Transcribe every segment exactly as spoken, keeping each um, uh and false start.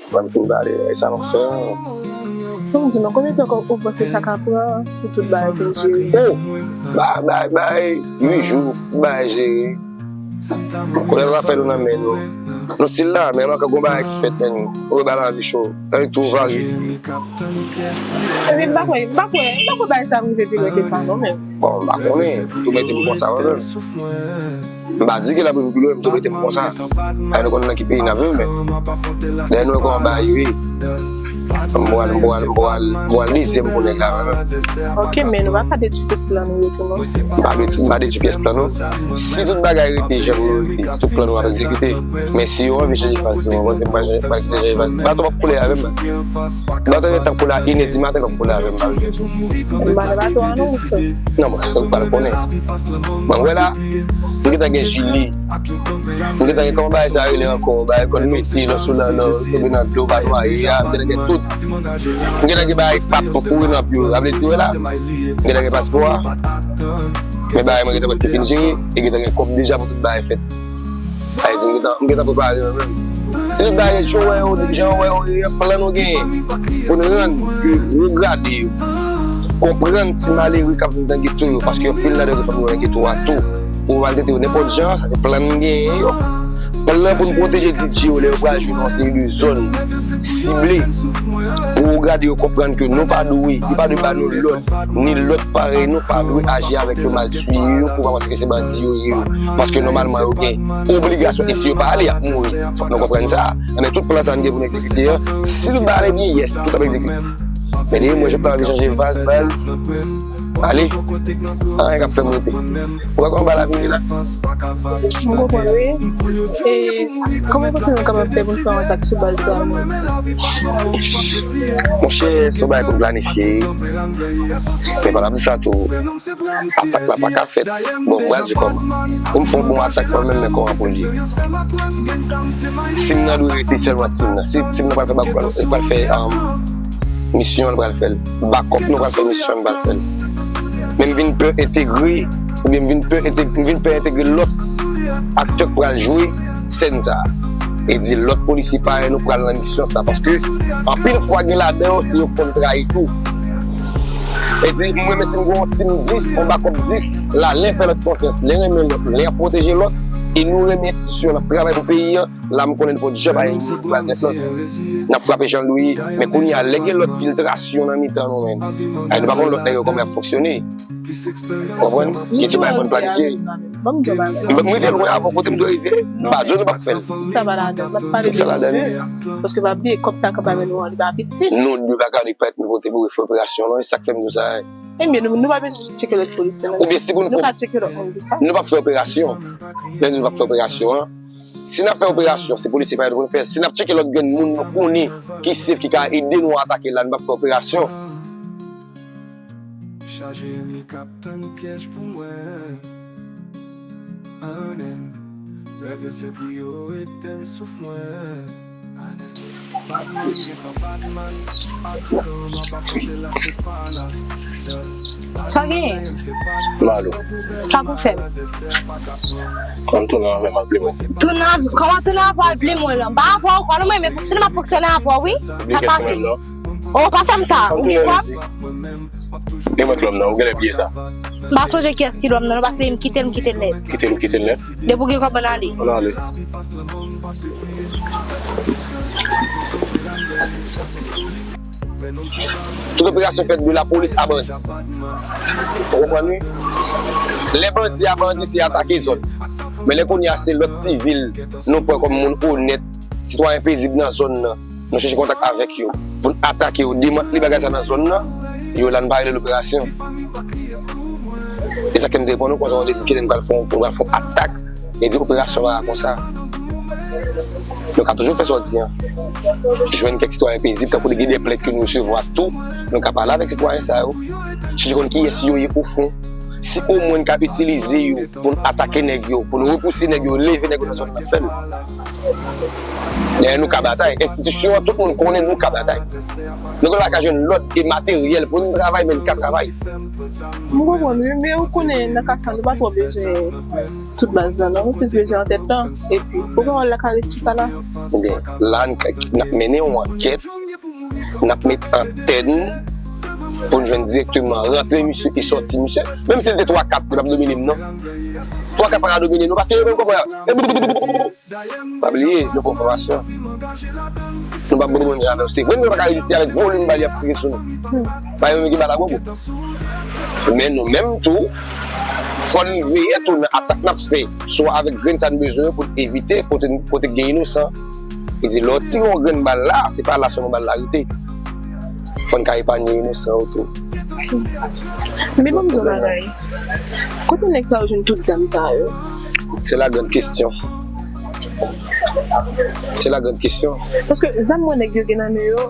Lè m fin pale, e sa nou fè. Bon, di mwen, konbyen tan ou panse sa ka pran pou tout bagay vin jere? Oh! Bay, bay, bay, uit jou, bay jere. Kounye a nou afè nou nan men nou. Nou still la, men lè gon bagay ki fèt, men ou wè bagay la anvi cho. Anvi tou vare. Epi m pa kwè, m pa kwè, m pa kwè bagay sa ap rive pi lwen ke sa non, men. Bon, m pa konnen, tou mete m konsa mwen menm. M pa di ke l ap rive pi lwen, m tou mete m konsa. Ay nou konn nan ki peyi n ap viv, men dèyè nou wè kòman bagay ye. M pral, m pral, m pral, m pral dezyèm pou nèg la menm. Ok, men nou pa ka detwi tout plan nou yo tou non. M pa detwi, m pa detwi pyès plan nou. Si tout bagay rete jan yo rete, tout plan nou ap egzekite. Men si yo anvi chanje faz, si yo anvi chanje faz, m pa twò ap kole avè m. Baton yo t ap kole a inè di maten, l ap kole avè m, m pa bezwen sou. M pa nan baton an non, mon frè. Non, mwen, se ou k pral konnen. Mwen, wè la, m gentan gen jile. M gentan gen kòman bagay sa rele ankò, bagay kòd mete, lò sou la, lò tonbe nan dlo, pa nwaye a, m gentan gen tout. M gentan gen bagay pap pou foure nan pye, sa vle di, wè la, m gentan gen paspò a. Men bagay mwen gentan prèske fin jere, e gentan gen kòb deja pou tout bagay fèt. Sa vle di, m gentan, m gentan prepare mwen menm. Si tout bagay jan w wè yo, jan w wè yo ye, plan nou genyen pou n rann ke gwo grade yo konprann ti malere k ap viv nan geto yo, paske anpil ladan yo gen fanmi yo nan geto a tou. Pou maltrete yo nenpòt jan, sa se plan n genyen yo. Plan pou n pwoteje D J yo lè yo pral jwe nan yon seri de zòn sible. Pou gwo grade yo konprann ke nou pa dwe, yo pa dwe ba nou lòd, ni lòt parèy nou pa dwe aji avèk yo, mal swiv yo, pou pa panse ke se bandi yo ye yo. Paske nòmalman yo gen obligasyon, e si yo pa ale, y ap mouri. Fòk nou konprann sa. Enben, tout plan sa n gen pou n egzekite an, si tout bagay ale byen, yes, tout ap egzekite. Men depi m wè jan plan an vin chanje faz, baz, ale, anyen k ap fè m rete. Ou wè kòman bagay la vin ye la? M konprann, wi. E kòman w panse nou kapab fè pou n fè yon atak sou baz sa menm? Monchè, se yon bagay pou n planifye. Men pa t ap di sa tou. Atak la pa ka fèt. Bon, m pral di kòman. Pou m fè yon bon atak mwen menm, men kòman pou l ye. Team nan dwe rete sèlman team nan. Si team nan pral fè backup, li pral fè, um, misyon, li pral fè l. Backup nou pral fè misyon, li pral fè l. Men m vin pè entegre, oubyen m vin pè entegre, m vin pè entegre lòt aktè k pral jwe sèn sa a. E di lòt polisye parèy nou pral nan misyon sa, paske anpil fwa gen ladan yo se yo k konn trayi tou. E di, mwen menm si m gen yon team dis, yon backup dis, la, len fè lòt konfyans, len renmen lòt, len ap pwoteje lòt, e nou renmen enstitisyon, n ap travay pou peyi an, la m konnen nenpòt jan bagay yo pral nèt lòt. N ap frape jan l dwe ye, men kounye a, lè gen lòt filtrasyon nan mitan nou menm, ay nou pa konn lòt nèg yo kòman y ap fonksyone. Konprann? Gen ti bagay fò n planifye. Mwen rive lwen avan kote m dwe rive, m pa di w nou p ap fè l. Tout sa pa ladan, m ap pale de misye. Paske pa bliye, kòb sa k ap avè nou an, li pa piti. Nou dwe pa gade pèt nou pote pou fè operasyon, non, e sa k fè m di w sa. Ebyen, nou, nou pa bezwen tcheke lòt polisye, non. Oubyen si pou nou fè. Nou ka tcheke lòt moun pou sa. Nou p ap fè operasyon. Lè nou di nou p ap fè operasyon an, si n ap fè operasyon, se polisye pa yo pou nou fè. Si n ap tcheke lòt grenn moun nou konnen ki safe, ki ka ede nou atake la, nou p ap fè operasyon. Chaje mi k ap tann pyèj pou mwen. Anen. Rèv yo se pou yo etenn souf mwen. Anen. Badman gentan badman. Ankò m ap afwonte la se pa la. Sa w genyen? Malo. Sa pou fè m? Ann tounen avè m, al pli mwen. Tounen avè, kòman tounen avè w al pli mwen lan? M pa avè w ankò non, mwen men fonksyone m ap fonksyone avè w wi. Sa k pase? O, pa fè m sa. Ou gen kòb? E mwen k lòm nan, ou genlè bliye sa. M pa sonje kiyès ki lòm nan, non, paske m kite l, m kite l nèt. Kite l, kite l nèt. Depi w gen kòb, ann ale. Ann ale. Tout operasyon fèt de lapolis a bandi. Ou konprann wi? Lè bandi a bandi, se atake zòn. Men lè kounye a se lòt sivil nou pran kòm moun onèt, sitwayen pezib nan zòn nan. Nou chèche kontak avèk yo pou n atake yo, demantle bagay sa nan zòn nan. Yo la, n pa rele l operasyon. E sa k fè m te reponn ou konsa, w te di, kite n pral fè yon, pral fè yon atak. E di operasyon pa konsa. Nou ka toujou fè sa w di an. Jwenn kèk sitwayen pezib, tankou gen de plent ke nou resevwa tou, nou ka pale avèk sitwayen sa yo. Chèche konn kiyès yo ye o fon. Si omwen n ka itilize yo pou n atake nèg yo, pou n repouse nèg yo, leve nèg yo nan zòn nan, fè l. Dayè, nou ka batay. Enstitisyon an, tout moun konnen nou ka batay. Nou genlè pa ka jwenn lòt e materyèl pou n travay, men n ka travay. M konprann wi, men ou konnen nan ka sa, nou pa twò bezwen tout baz la non, nou plis bezwen antèt lan, epi pòpawòl la ka ret sou sa la. Ebyen, la, n ap mennen yon ankèt, n ap met antèn pou n jwenn dirèkteman rantre misye e sòti misye. Menm si l te twa kat, li p ap domine m non. Twa kat pa ka domine nou, paske yo menm konprann. Pa bliye, nou pran fòmasyon. Nou p ap boudou moun jan avè w. Se vre, nou pa ka reziste avèk volim bal y ap tire sou nou. Pa yo menm ki bal la gwo gwo. Men nou menm tou, fò n veye tou nan atak n ap fè, swa avèk grenn sa n bezwen yo pou n evite kote, kote gen inosan. Li di, lè w tire yon grenn bal la, se pa la sèlman bal la rete. Fò n ka epanye inosan yo tou. Men ban m di w yon bagay. Kote nèg sa yo jwenn tout zam sa yo? Se la grande question. Se la grande question. Paske zam mwen nèg yo gen nan men yo,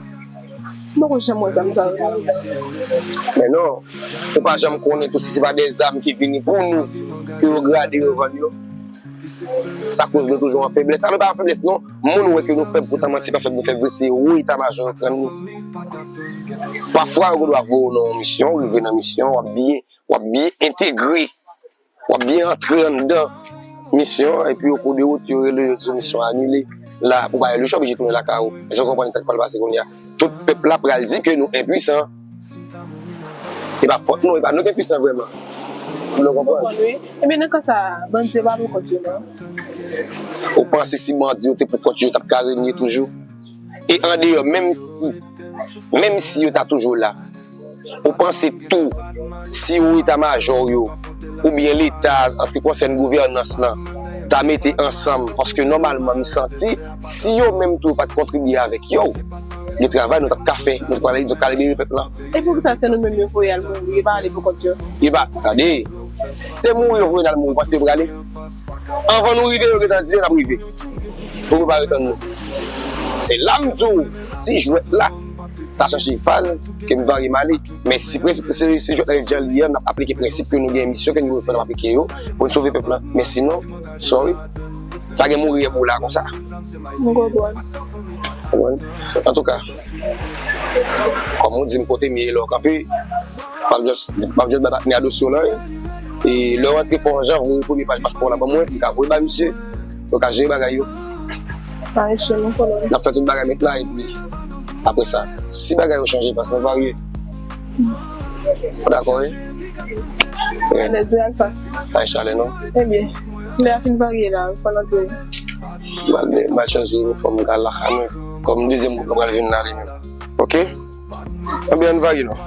m poko janm wè zam sa yo. Men non, ou pa janm konnen tou si se pa de zam ki vini pou nou, ke yo grade yo vann yo. Sa koz nou toujou an feblès. Sa nou pa an feblès non. Moun wè ke nou fèb, poutan manti pa fèb, nou fèb vre, se wo eta majò yo pran nou. Pafwa yo gendwa voye w nan yon misyon, ou rive nan misyon, w ap byen, w ap byen entegre, w ap byen antre anndan misyon an, epi o kou de wout yo rele yo di w misyon an anile. La, pou bagay yo oblije tounen lakay ou. Èske w konprann sa k pral pase kounye a? Tout pèp la pral di ke nou enpwisan. E pa fòt nou, e pa nou ki enpwisan vrèman. Nou konprann? Konprann wi. Ebyen nan ka sa, bandi yo pa pou kont yo non. Ou panse si bandi yo te pou kont yo, yo t ap ka renye toujou? E andeyò, menm si, menm si yo ta toujou la, ou panse tou, si wo eta majò yo, oubyen Leta, an se ki konsène gouvènans lan, ta mete ansanm, paske nòmalman, m santi, si yo menm tou yo pa t kontribye avèk yo, gen travay nou t ap ka fè, nou t ap ka, nou t ap ka libere pèp lan. E poukisa se nou menm yo voye al mouri, yo pa ale pou kont yo? Yo pa, tande, se mouri yo voye n al mouri, ou panse yo prale? Anvan nou rive, yo gentan di yo n ap rive. Pou yo pa retann nou. Se la m di w, si jwèt la ta chanje faz, ke m varye m ale. Men si prensip, si, si jwèt la ret jan l ye a, n ap aplike prensip ke nou gen misyon, ke nou dwe fè, n ap aplike yo, pou n sove pèp la. Men sinon, sorry. Pa gen mouri pou la konsa. M konprann. Konprann? Antouka, kòm ou di m kote m ye, lè w kanpe, m ap just, m ap just bay patnè a dosye w lan, wi. E lè w rantre fò w jan, voye premye paj paspò w la ban mwen, m ka voye bay misye, yo ka jere bagay yo. Pa rete nou konnen. N ap fè tout bagay mentnan, epi apre sa, si bagay yo chanje, fas nou varye. Ou dakò, wi? Alèz wi, Alfa. Pa chale, non? Ebyen, lè a fin varye la, fò n antre. M al, m al chanje inifòm, m ka al lakay mwen. Kòm dezyèm gwoup la pral vin la li menm. Oke? Ebyen, ann varye non.